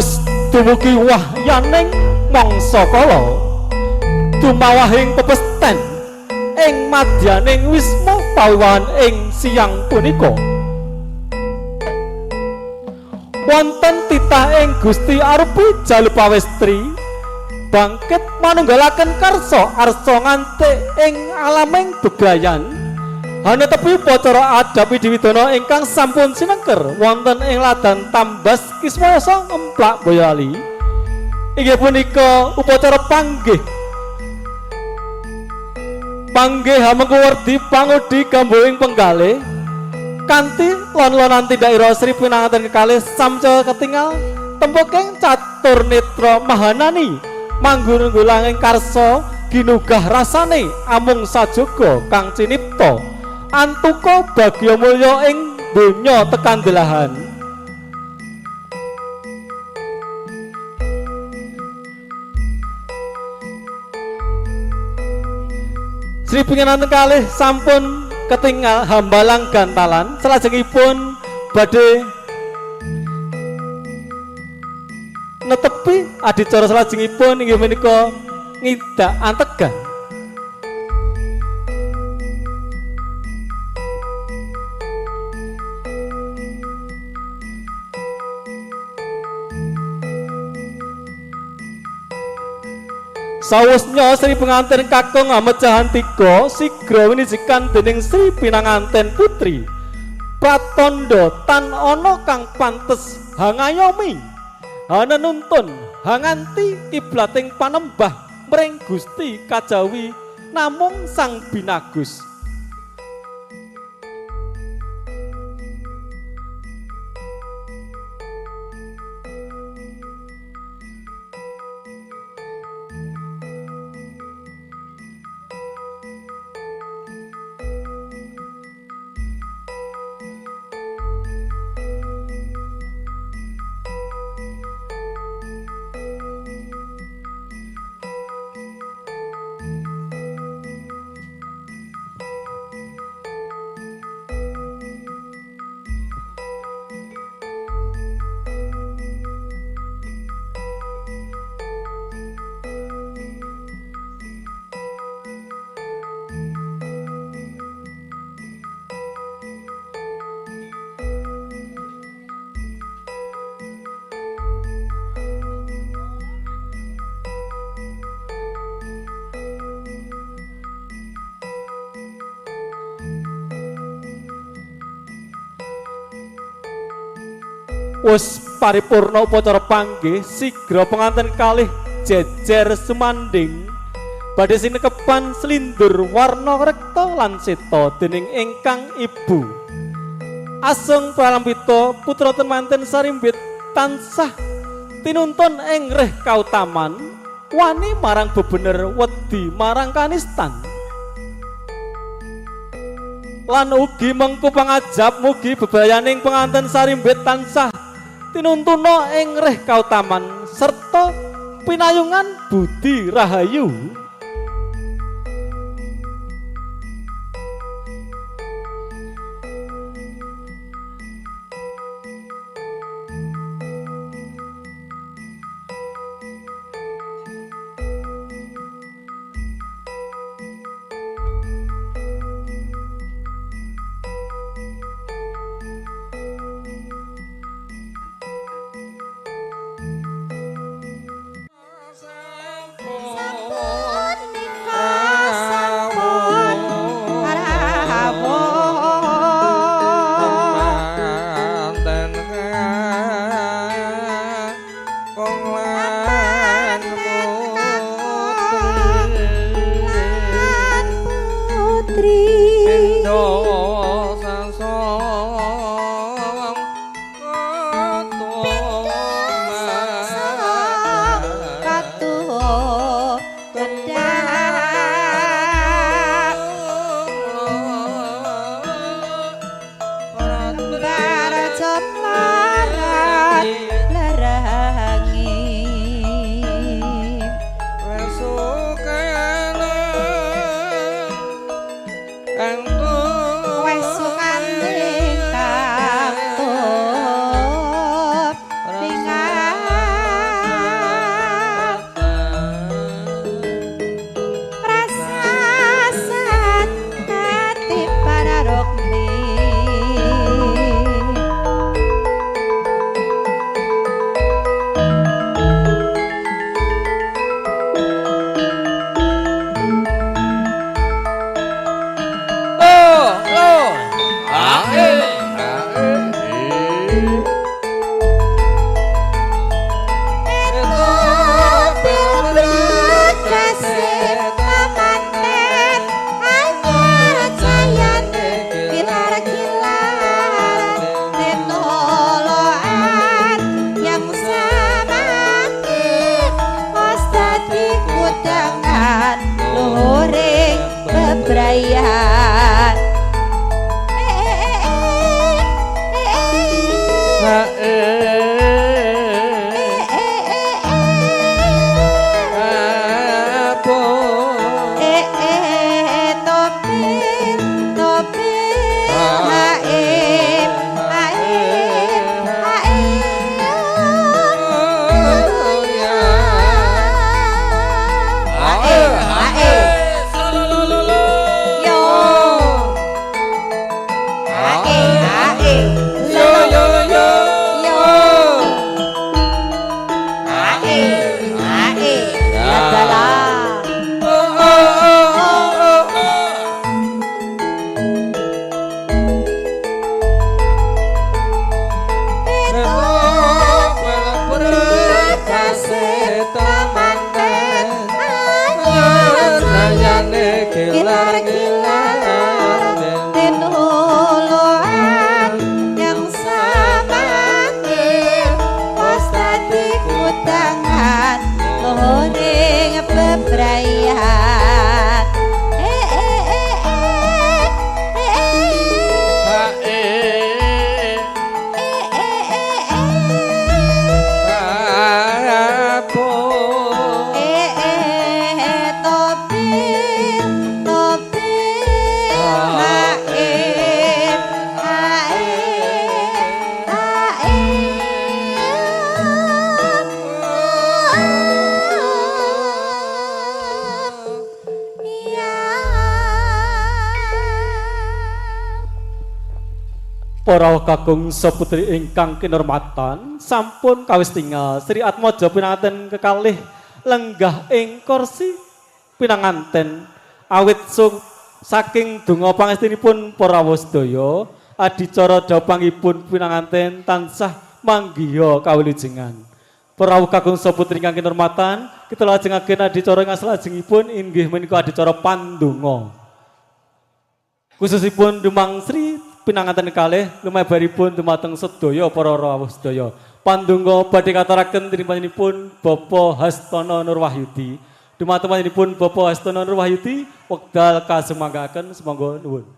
Wis dumugi wahyaning mangsa kala dumawahing pepesten ing madyaning wisma pawiwahan ing siang punika. Wonten titah ing Gusti arupi jalu pawestri bangkit manunggalaken karsa arsa ngantik ing alaming bebrayan. Hanetepi upacara adab widiwidana ingkang sampun sinengker wonten ing ladan Tambas Kismayasa Ngemplak Boyolali. Inggih punika upacara panggih. Panggih hamengku werdi pangudi gambuhing penggalih kanthi lon-lonan tindakira Sri pinanganten kekalih samca ketingal tempuking catur netra mahanani manggununggulang karsa ginugah rasane amung sajaga kang cinipta antuka bagya mulya ing donya tekan delahan. Sri pinanganten kalih sampun ketingal hambalang gantalan salajengipun badhe netepi adicara salajengipun inggih menika ngidak antegan. Sawusnya Sri Pengantin kakung amecahan tiga sigra winijikan dening Sri Pinanganten Putri pratandha tan ana kang pantes hangayomi hanenuntun hanganti kiblating panembah mring Gusti kajawi namung Sang Binagus. Wis paripurna upacara panggih sigra penganten kalih jejer sumanding badhe sinekepan slindur warna rekta lan seta dening ingkang ibu. Asung pralampita putra temanten sarimbit tansah tinuntun ing reh kautaman wani marang bebener wedi marang kanistan. Lan ugi mengku pangajap mugi bebayaning penganten sarimbit tansah tinuntuna ing reh kautaman serta pinayungan budi rahayu. Sampun. Gilar tinuluan yang samangke pas dadi kudangan lohring bebrayan eh eh eh eh eh eh eh eh eh eh eh tobil tobil hae hae hae. Ya. Para kakung saputri ingkang kinurmatan, sampun kawis tingal Sri Atmaja pinanganten kekalih lenggah ing kursi pinanganten awit sung saking donga pangestunipun para sedaya adicara dhapangipun pinanganten tansah manggiha kawilujengan. Para kakung saputri ingkang kinurmatan, kita lajengaken adicara ingkang salajengipun inggih menika adicara pandonga. Khususipun Dumang Sri pinanganten kalih lumebaripun dumateng sedaya para rawuh sedaya. Pandonga badhe katuraken dening panjenenganipun Bapak Hastono Nur Wahyudi. Dumateng panjenenganipun Bapak Hastono Nur Wahyudi wekdal kasumanggaaken, sumangga nuwun.